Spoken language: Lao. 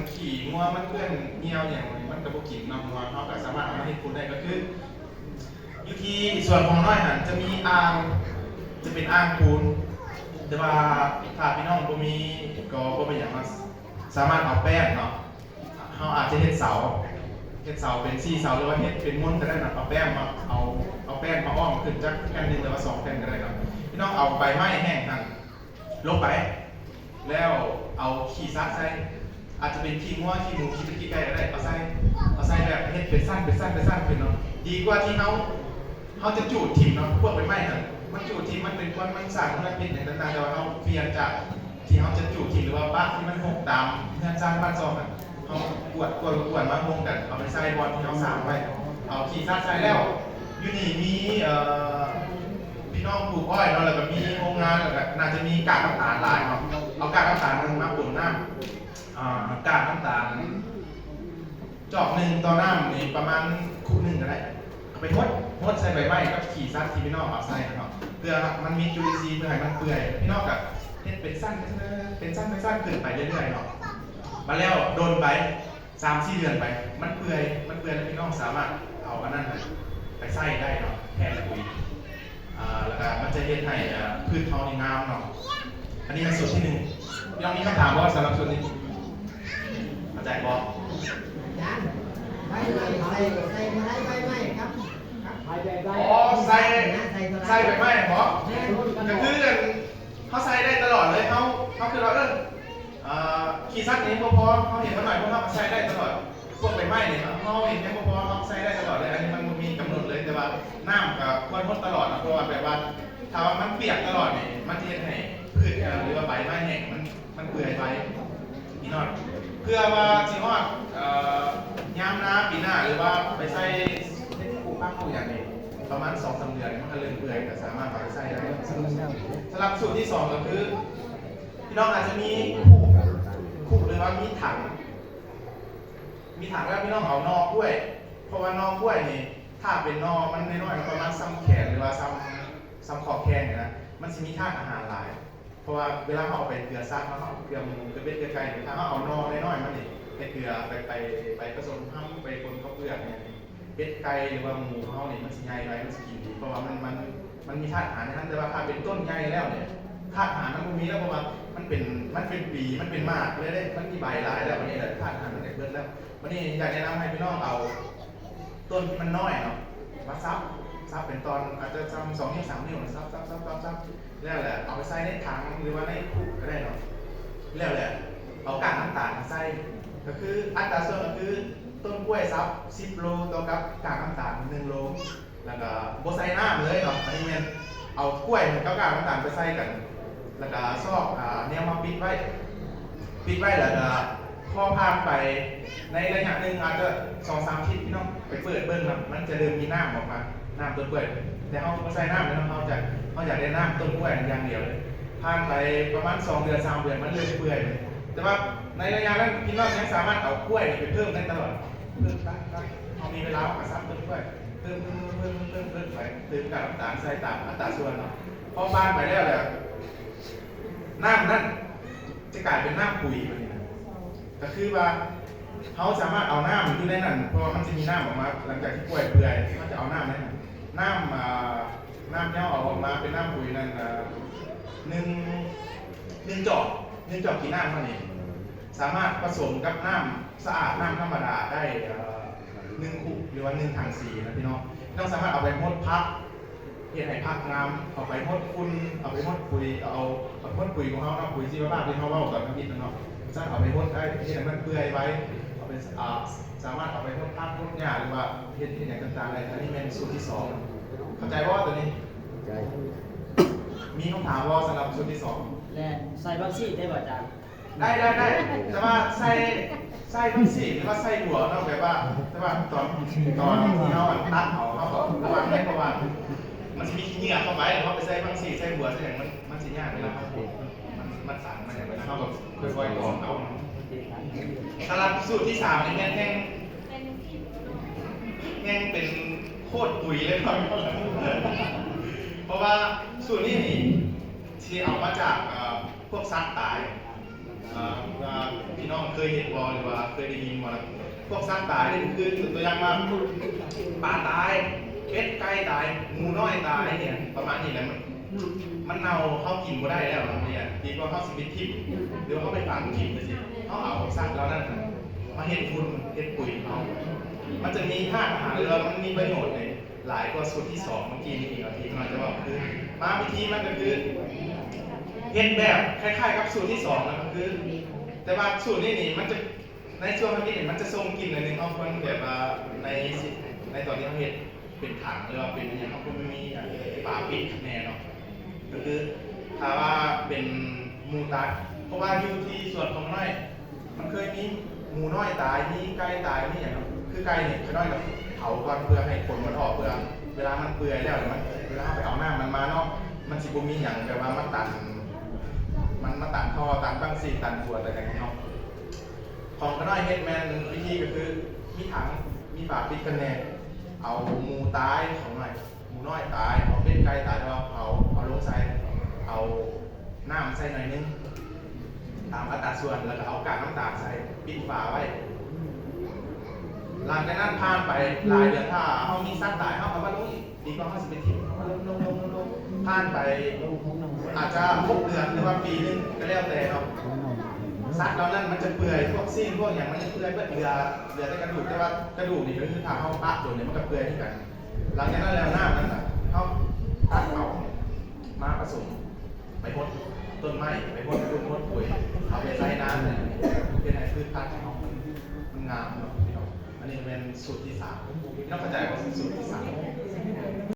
ຂີ້ງົວມັນເປື້ອນຍ່ຽວຫຍັງ ມັນກໍບໍ່ກິນເນາະ ງົວ. ເຮົາກໍສາມາດເອົາມາເຮັດຝຸ່ນໄດ້ ກໍຄືຢູ່ທີ່ສວນຂອງນ້ອຍຫັ້ນຈະມີອ່າງ ຈະເປັນອ່າງປູນ ແຕ່ວ່າຖ້າພີ່ນ້ອງບໍ່ມີກໍບໍ່ເປັນຫຍັງເນາະ ສາມາດເອົາແປ້ນເນາະ ເຮົາອາດຈະເຮັດເສົາ ເຮັດເສົາເປັນສີ່ເສົາ ຫຼືວ່າເຮັດເປັນມົນກໍໄດ້ເນາະ ເອົາແປ້ນມາ ເອົາ ເອົາແປ້ນມາອ້ອມຂຶ້ນຈັກແຜ່ນໜຶ່ງ ຫຼືວ່າສອງແຜ່ນກໍໄດ້ເນາະ. ພີ່ນ້ອງເອົາໃບໄມ້ແຫ້ງຫັ້ນ ລົງໄປ ແລ້ວເອົາຂີ້ສັດໃສ່ ອາດຈະເປັນຂີ້ງົວ ຂີ້ໝູ ຂີ້ເປັດ ຂີ້ໄກ່ກໍໄດ້ ເອົາໃສ່ ເອົາໃສ່ແບບເຮັດເປັນຊັ້ນ ເປັນຊັ້ນ ເປັນຊັ້ນຂຶ້ນເນາະ ດີກວ່າທີ່ເຮົາ ເຮົາຈະຈູດຖິ້ມເນາະ. ພວກໃບໄມ້ຫັ້ນ ມັນຈູດຖິ້ມ ມັນເປັນຄວັນ ມັນສ້າງມົນລະພິດຫຍັງຕ່າງໆ ແຕ່ວ່າເຮົາປ່ຽນຈາກທີ່ເຮົາຈະຈູດຖິ້ມ ຫຼືວ່າປະທີ່ມັນຮົກຕາມເຮືອນຊານບ້ານຊ່ອງຫັ້ນ ເຮົາກວດ ກວດ ກວດມາໂຮມກັນ ເອົາໄປໃສ່ບ່ອນທີ່ເຮົາສ້າງໄວ້ ເອົາຂີ້ສັດໃສ່ແລ້ວ ຢູ່ນີ້ມີ ເອີ ພີ່ນ້ອງປູກອ້ອຍເນາະ ແລ້ວກໍມີໂຮງງານ ແລ້ວກໍໜ້າຈະມີກາກນ້ຳຕານຫຼາຍເນາະ ເອົາກາກນ້ຳຕານມາປົນນ້ຳ ອ່າ ກາກນ້ຳຕານຈອກໜຶ່ງຕໍ່ນ້ຳນີ້ປະມານຄຸໜຶ່ງກໍໄດ້ ເອົາໄປຫົດ ຫົດໃສ່ໃບໄມ້ກັບຂີ້ສັດທີ່ພີ່ນ້ອງເອົາໃສ່ເນາະ ເພື່ອມັນມີຈຸລິນຊີ ເພື່ອໃຫ້ມັນເປື່ອຍ. ພີ່ນ້ອງກໍເຮັດເປັນຊັ້ນ ເປັນຊັ້ນ ເປັນຊັ້ນຂຶ້ນໄປເລື້ອຍໆເນາະ ມາແລ້ວດົນໄປ ສາມສີ່ເດືອນໄປ ມັນເປື່ອຍ ມັນເປື່ອຍແລ້ວ ພີ່ນ້ອງສາມາດເອົາອັນນັ້ນໄປໃຊ້ໄດ້ເນາະ ແທນປຸຍ ອ່າ ແລ້ວກໍມັນຈະເຮັດໃຫ້ ອ່າ ພືດເຮົານີ້ງາມເນາະ. ອັນນີ້ແມ່ນສູດທີໜຶ່ງ. ພີ່ນ້ອງມີຄຳຖາມບໍ່ສຳລັບສູດນີ້? ເຂົ້າໃຈບໍ່? ອາຈານ ໃບໄມ້ ໃສ່ ໃສ່ບໍ່ໄດ້ໃບໄມ້ ຄັບ ຄັບ ຫາຍໃຈໄດ້ ອໍ ໃສ່ ໃສ່ບໍ່ໄດ້ ໃສ່ໃບໄມ້ບໍ? ແມ່ນ ກໍຄືອັນ ເຮົາໃສ່ໄດ້ຕະຫຼອດເລີຍ ເຮົາ ເຮົາຄິດວ່າ ເອີ ອ່າ ຂີ້ສັດນີ້ບໍ່ພໍ ເຮົາເຫັນມັນໜ້ອຍ ພວກເຮົາກໍໃສ່ໄດ້ຕະຫຼອດ ພວກໃບໄມ້ນີ້ ເຮົາເຫັນຍັງບໍ່ພໍ ເຮົາໃສ່ໄດ້ຕະຫຼອດເລີຍ ອັນນີ້ມັນບໍ່ມີກຳນົດເລີຍ ແຕ່ວ່ານ້ຳກໍຄວນຫົດຕະຫຼອດເນາະ ເພາະວ່າແບບວ່າ ຖ້າວ່າມັນປຽກຕະຫຼອດນີ້ ມັນຈະເຮັດໃຫ້ພືດ ເອີ ຫຼືວ່າໃບໄມ້ແຫ້ງ ມັນ ມັນເປື່ອຍໄວ ພີ່ນ້ອງ ເພື່ອວ່າຊິຮອດ ເອີ ຍາມນາປີໜ້າ ຫຼືວ່າໄປໃສ່ ເຮັດປູກຜັກປູກຫຍັງນີ້ ປະມານສອງສາມເດືອນ ມັນກໍເລີ່ມເປື່ອຍ ກໍສາມາດເອົາໄປໃຊ້ໄດ້. ສຳລັບສູດທີສອງກໍຄື ພີ່ນ້ອງອາດຈະມີຄຸ ຄຸ ຫຼືວ່າມີຖັງ ມີຖັງແລ້ວພີ່ນ້ອງເອົາໜໍ່ກ້ວຍ ເພາະວ່າໜໍ່ກ້ວຍນີ້ ຖ້າເປັນໜໍ່ມັນນ້ອຍໆ ປະມານສ່ຳແຂນ ຫຼືວ່າສ່ຳ ສ່ຳຂໍ້ແຂ້ງນີ້ນະ ມັນຊິມີທາດອາຫານຫຼາຍ ເພາະວ່າເວລາເຮົາເອົາໄປເກືອສັດເນາະ ເຮົາເອົາເກືອໝູ ເກືອເປັດ ເກືອນ້ອຍໆ ມັນນີ້ ເຮັດເກືອໄປ ໄປ ໄປປະສົມທຳ ໄປປົນເຂົ້າເປືອກຫຍັງນີ້ ເປັດໄກ່ ຫຼືວ່າໝູຂອງເຮົານີ້ ມັນຊິໃຫຍ່ໄວ ມັນຊິກິນດີ ເພາະວ່າມັນ ມັນ ມັນມີທາດອາຫານໃນນັ້ນ ແຕ່ວ່າຖ້າເປັນຕົ້ນໃຫຍ່ແລ້ວນີ້ ທາດອາຫານມັນບໍ່ມີແລ້ວ ເພາະວ່າມັນເປັນ ມັນເປັນປີ ມັນເປັນໝາກເລີຍເດ້ ມັນມີໃບຫຼາຍແລ້ວ ບັດນີ້ແຫຼະ ທາດອາຫານມັນຈະເບິດແລ້ວ. ບັດນີ້ຢາກແນະນຳໃຫ້ພີ່ນ້ອງເອົາຕົ້ນທີ່ມັນນ້ອຍເນາະ ມາສັບ ສັບເປັນຕອນ ອາດຈະສ່ຳສອງນິ້ວ ສາມນິ້ວ ສັບ ສັບ ສັບ ສັບ ສັບ ແລ້ວແຫຼະ ເອົາໄປໃສ່ໃນຖັງ ຫຼືວ່າໃນຄຸກໍໄດ້ເນາະ ແລ້ວແຫຼະ ເອົາກາກນ້ຳຕານມາໃສ່ ກໍຄືອັດຕາສ່ວນກໍຄື ຕົ້ນກ້ວຍສັບສິບໂລຕໍ່ກັບກາກນ້ຳຕານໜຶ່ງໂລ ແລ້ວກໍບໍ່ໃສ່ນ້ຳເລີຍເນາະ ອັນນີ້ແມ່ນເອົາກ້ວຍກັບກາກນ້ຳຕານໄປໃສ່ກັນ ແລ້ວກໍຊອກ ອາ ແນວມາປິດໄວ້ ປິດໄວ້ ແລ້ວກໍພໍຜ່ານໄປໃນໄລຍະໜຶ່ງ ອາດຈະສອງສາມທິດ ພີ່ນ້ອງໄປເປີດເບິ່ງນຳ ມັນຈະເລີ່ມມີນ້ຳອອກມາ ນ້ຳຕົ້ນກ້ວຍ ແຕ່ເຮົາບໍ່ໃສ່ນ້ຳເນາະ ເຮົາຈະ ເຮົາຢາກໄດ້ນ້ຳຕົ້ນກ້ວຍຢ່າງດຽວເລີຍ ຜ່ານໄປປະມານສອງເດືອນ ສາມເດືອນ ມັນເລີ່ມເປື່ອຍເລີຍ ແຕ່ວ່າໃນໄລຍະນັ້ນ ພີ່ນ້ອງຍັງສາມາດເອົາກ້ວຍໄປເພີ່ມໄດ້ຕະຫຼອດ ເພີ່ມ ເຮົາມີເວລາເຮົາກໍສັບຕົ້ນກ້ວຍ ເພີ່ມ ເພີ່ມ ເພີ່ມ ເພີ່ມ ເພີ່ມ ເພີ່ມໄປ ຕື່ມກາກນ້ຳຕານໃສ່ຕາມອັດຕາສ່ວນເນາະ ພໍຜ່ານໄປແລ້ວແຫຼະ ນ້ຳນັ້ນຈະກາຍເປັນນ້ຳປຸຍບາດນີ້ນະ ກໍຄືວ່າເຮົາສາມາດເອົານ້ຳຢູ່ໃນນັ້ນ ເພາະວ່າມັນຈະມີນ້ຳອອກມາ ຫຼັງຈາກທີ່ກ້ວຍເປື່ອຍ ເຮົາຈະເອົານ້ຳໃນນັ້ນ ນ້ຳ ອ່າ ນ້ຳທີ່ເຮົາເອົາອອກມາເປັນນ້ຳປຸຍນັ້ນ ອ່າ ໜຶ່ງ ໜຶ່ງຈອກ ໜຶ່ງຈອກກິນນ້ຳເຮົານີ້ ສາມາດປະສົມກັບນ້ຳສະອາດ ນ້ຳທຳມະດາໄດ້ ເອີ ໜຶ່ງຄຸ ຫຼືວ່າໜຶ່ງຖັງສີນະພີ່ນ້ອງ ພີ່ນ້ອງສາມາດເອົາໄປຫົດຜັກ ເຮັດໃຫ້ຜັກງາມ ເອົາໄປຫົດຝຸ່ນ ເອົາໄປຫົດປຸຍ ເອົາ ເອົາໄປຫົດປຸຍຂອງເຮົາເນາະ ປຸຍຊີວະພາບທີ່ເຮົາເວົ້າຕອນທຳອິດນັ້ນເນາະ ສາມາດເອົາໄປຫົດໄດ້ ເຮັດໃຫ້ມັນເປື່ອຍໄວ ເອົາໄປ ອາ ສາມາດເອົາໄປຫົດຜັກຫົດຫຍ້າ ຫຼືວ່າເຮັດ ເຮັດຫຍັງຕ່າງໆໄດ້ ອັນນີ້ແມ່ນສູດທີສອງ ເຂົ້າໃຈບໍ່ໂຕນີ້? ເຂົ້າໃຈ ມີຄຳຖາມບໍ່ສຳລັບສູດທີສອງ? ແລະໃສ່ບັກຊີໄດ້ບໍ່ອາຈານ? ໄດ້ ໄດ້ ໄດ້ ແຕ່ວ່າໃສ່ ໃສ່ບັກຊີ ຫຼືວ່າໃສ່ບົວເນາະ ແບບວ່າ ແຕ່ວ່າຕອນ ຕອນທີ່ເຮົາອັນຕັດເອົາ ເຮົາກໍລະວັງໄດ້ ເພາະວ່າມັນຊິມີຂີ້ເຫຍື້ອເຂົ້າໄປ ເຮົາໄປໃສ່ບັກຊີ ໃສ່ບົວ ໃສ່ຫຍັງ ມັນ ມັນຊິຍາກ ເວລາເຮົາປົນ ມັນ ມັນສັ່ນ ມັນຫຍັງ ເວລາເຮົາແບບຄ່ອຍໆກອງເອົາ. ສຳລັບສູດທີສາມນີ້ແມ່ນແຮ່ງ ແຮ່ງເປັນໂຄດປຸຍເລີຍເນາະ ເພາະວ່າສູດນີ້ນີ້ ທີ່ເອົາມາຈາກ ເອີ ພວກສັດຕາຍ ເອີ ພີ່ນ້ອງເຄີຍເຫັນບໍ່ ຫຼືວ່າເຄີຍໄດ້ຍິນບໍ່ລະ? ພວກສັດຕາຍນີ້ຄື ຕົວຢ່າງວ່າ ປາຕາຍ, ເປັດໄກ່ຕາຍ, ໝູນ້ອຍຕາຍ ອີ່ຫຍັງປະມານນີ້ແຫຼະ. ມັນ ມັນເນົ່າ ເຮົາກິນບໍ່ໄດ້ແລ້ວເນາະ ທີ່ວ່າເຮົາຊິໄປຖິ້ມ ຫຼືວ່າເຮົາໄປຝັງຖິ້ມຈັ່ງຊີ້. ເຮົາເອົາສັດເຫຼົ່ານັ້ນນະມາເຮັດຝຸ່ນ ເຮັດປຸຍເຮົາ. ມັນຈະມີທາດອາຫານ ຫຼືວ່າມັນມີປະໂຫຍດນີ້ ຫຼາຍກວ່າສູດທີສອງເມື່ອກີ້ນີ້ອີກເນາະ ທີ່ນ້ອຍຈະເວົ້າ. ຄືມາວິທີມັນກໍຄືເຮັດແບບຄ້າຍໆກັບສູດທີສອງນັ້ນ ກໍຄື ແຕ່ວ່າສູດນີ້ນີ້ມັນຈະ ໃນຊ່ວງທຳອິດນີ້ມັນຈະສົ່ງກິ່ນໜ້ອຍໜຶ່ງ. ເຮົາຄວນແບບວ່າໃນ ໃນຕອນທີ່ເຮົາເຮັດເປັນຖັງ ຫຼືວ່າເປັນອີ່ຫຍັງ ເຮົາຄວນມີອັນຝາປິດແນ່ເນາະ. ກໍຄືຖ້າວ່າເປັນໝູຕາຍ ເພາະວ່າຢູ່ທີ່ສວນຂອງນ້ອຍ ມັນເຄີຍມີໝູນ້ອຍຕາຍ ມີໄກ່ຕາຍ ມີຫຍັງເນາະ. ຄືໄກ່ນີ້ ຂ້ານ້ອຍກໍເຜົາກ່ອນ ເພື່ອໃຫ້ຂົນມັນອອກ ເພື່ອເວລາມັນເປື່ອຍແລ້ວ ມັນ ເວລາເຮົາໄປເອົານ້ຳມັນມາເນາະ ມັນຊິບໍ່ມີຫຍັງແບບວ່າມາຕັນ ມັນມາຕັນທໍ່ ຕັນບັ້ງຊີ ຕັນຂົວ ຕັນຫຍັງເນາະ. ຂອງຂ້ານ້ອຍເຮັດແມ່ນວິທີກໍຄື ມີຖັງ ມີຝາປິດກັນແນ່ ເອົາໝູຕາຍຂອງນ້ອຍ ໝູນ້ອຍຕາຍ ເອົາເປັດໄກ່ຕາຍ ແລ້ວເອົາ ເອົາລົງໃສ່ ເອົານ້ຳໃສ່ໜ້ອຍໜຶ່ງ ຕາມອັດຕາສ່ວນ ແລ້ວກໍເອົາກາກນ້ຳຕານໃສ່ ປິດຝາໄວ້. ຫຼັງຈາກນັ້ນຜ່ານໄປຫຼາຍເດືອນ ຖ້າເຮົາມີສັດຕາຍ ເຮົາເອົາມາລົງອີກ ດີກວ່າເຮົາຊິໄປຖິ້ມ ເອົາມາລົງໆໆໆ. ຜ່ານໄປອາດຈະຫົກເດືອນ ຫຼືວ່າປີໜຶ່ງ ກໍແລ້ວແຕ່ເນາະ. ສັດເຫຼົ່ານັ້ນມັນຈະເປື່ອຍ ພວກຊີ້ນ ພວກຫຍັງ ມັນຈະເປື່ອຍເບິດ ເຫຼືອ ເຫຼືອແຕ່ກະດູກ. ແຕ່ວ່າກະດູກນີ້ກໍຄື ຖ້າເຮົາປະດົນນີ້ ມັນກໍເປື່ອຍຄືກັນ. ຫຼັງຈາກນັ້ນແລ້ວ ນ້ຳນັ້ນນະ ເຮົາຕັກເອົາມາປະສົມ ໄປຫົດຕົ້ນໄມ້ ໄປຫົດຝຸ່ນຫົດປຸຍ ເອົາໄປໃສ່ນາ ເຮັດໃຫ້ພືດຜັກຂອງເຮົາມັນ ມັນງາມເນາະພີ່ນ້ອງ. ອັນນີ້ແມ່ນສູດທີສາມ ພີ່ນ້ອງເຂົ້າໃຈບໍ່ ສູດທີສາມ?